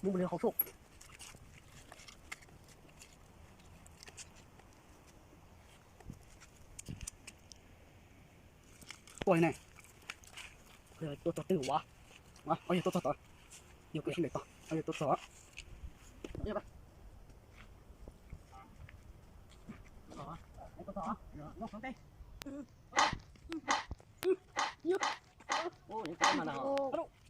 Ub, li hauv sub. Tuaj li ne. Tuaj txog twg ua? Ua, yog tuaj txog tod. Yog kuv sib ntev tod, yog tuaj txog. Nyob rau qhov twg? Nyob rau qhov twg? Nyob rau qhov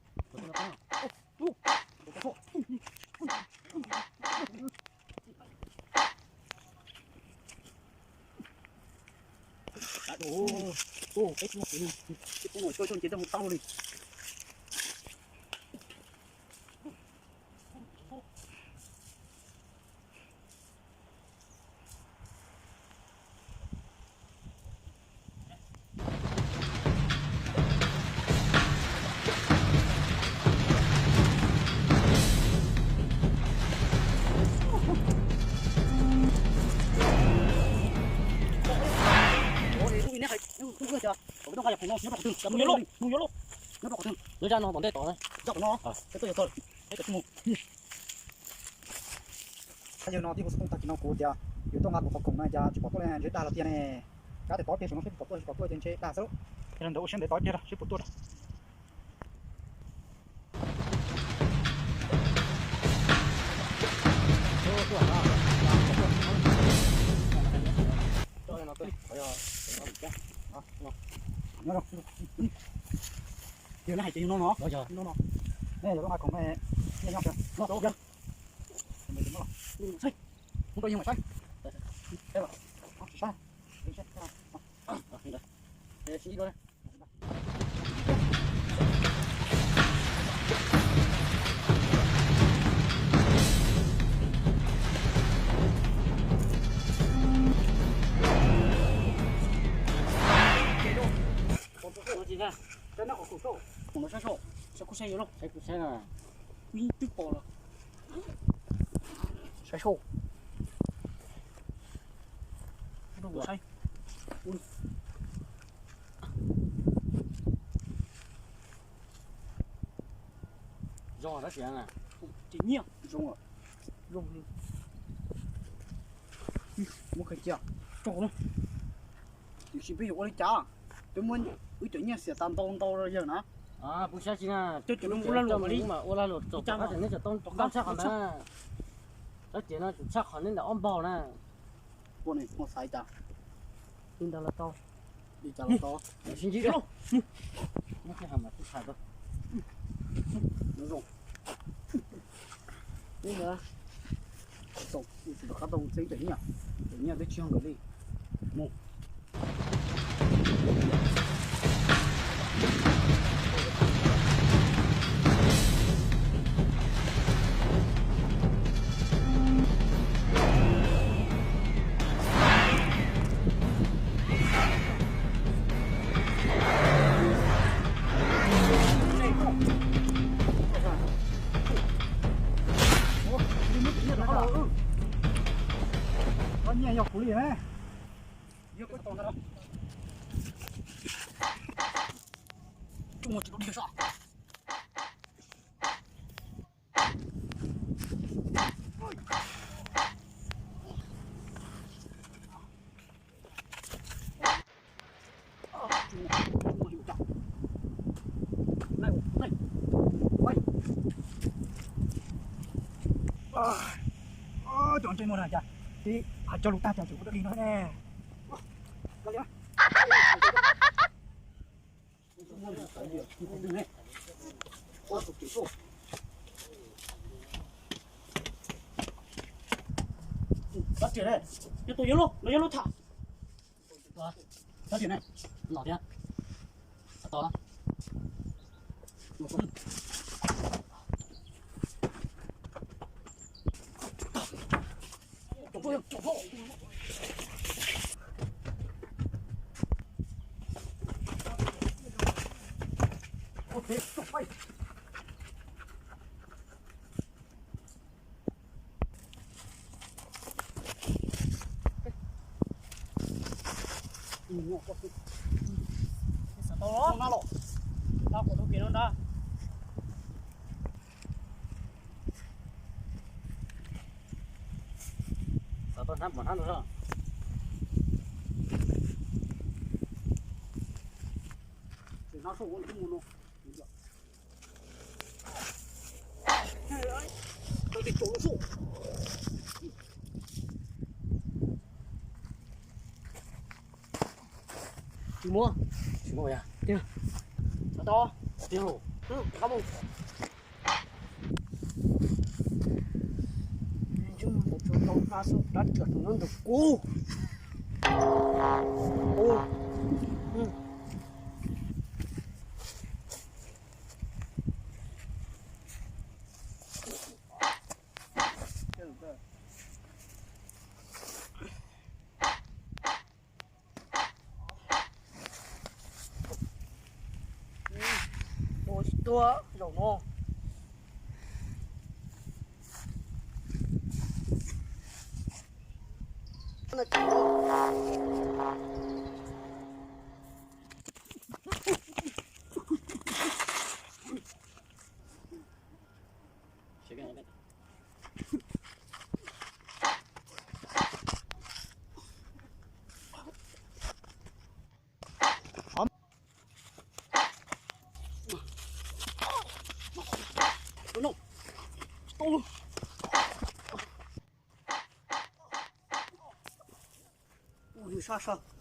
no, peb tuaj yog tau. Yawg no tij hu xov tooj tag kis no kuv tias yus tuaj nqa tus qhov khoom no cas tsis pom tuaj li, ntshe dag los tiag ne. Kab tes tod tiag, saum no seb puas pom tuaj, tsis pom tuaj ces ntshe dag xwb. Yog li ntawd ua siab ntev tod kiag rau seb puas tuaj rau. Yog no hais tias yus no no, yus no no. Ne yog lub nqa khoom ne, nyob no, no, no. Mus rau yus mas saib. Tsis saib. Saib kuv saib yus lauj, saib kuv saib na. Kuv yeej twb pom lawm. Saib soj. Saib. Zoo tab sis na. Ces nyiaj zoo, zoo li. Muab khaws cia. Tso no. Tiam sis peb yuav ua li cas? Peb muab wb cov nyiaj xiam tas ntau ntau rau yawg na. Pub saib tsis na, coj cov ua lag luam li mas ua lag luam txaus, neb tseem tau tshaj qhov ntawd. Txoj ces no tsum tshaj qhov neb ntawm ob npaug na. Ua ne, muaj xaiv cas? Li ntawd los tau. Li cas los tau. Sib ntsib lauj. Muab sij hawm mas kuj tshais tau. Nyob zoo. Li ntawd. Tau, ib tug rov qab tau txeeb cov nyiaj, cov nyiaj twb tsis yog nkawd li. Mus. Nyiaj yog kuv li ne. Cov ntsej muag na cas tib hais cog lus tag cas tseem ua dab li no ne. Tab sis ne, yog tus yawg lub, lub yawg lub tham. Tab sis ne, los thiab. Tos na. Xav tau los, tau kom tau kev no ntag. Hnab, hnab no. Hnab soj ua tus mus no. Tsis muaj. Tsis muaj yog. Tiag. Tau. Tiag. Qab mus. Ntsej muag tau tau hnab xwb, rab riam tus no ntawm kuv. Ua. Tua tsis tuag zaum no. Ua sab sab.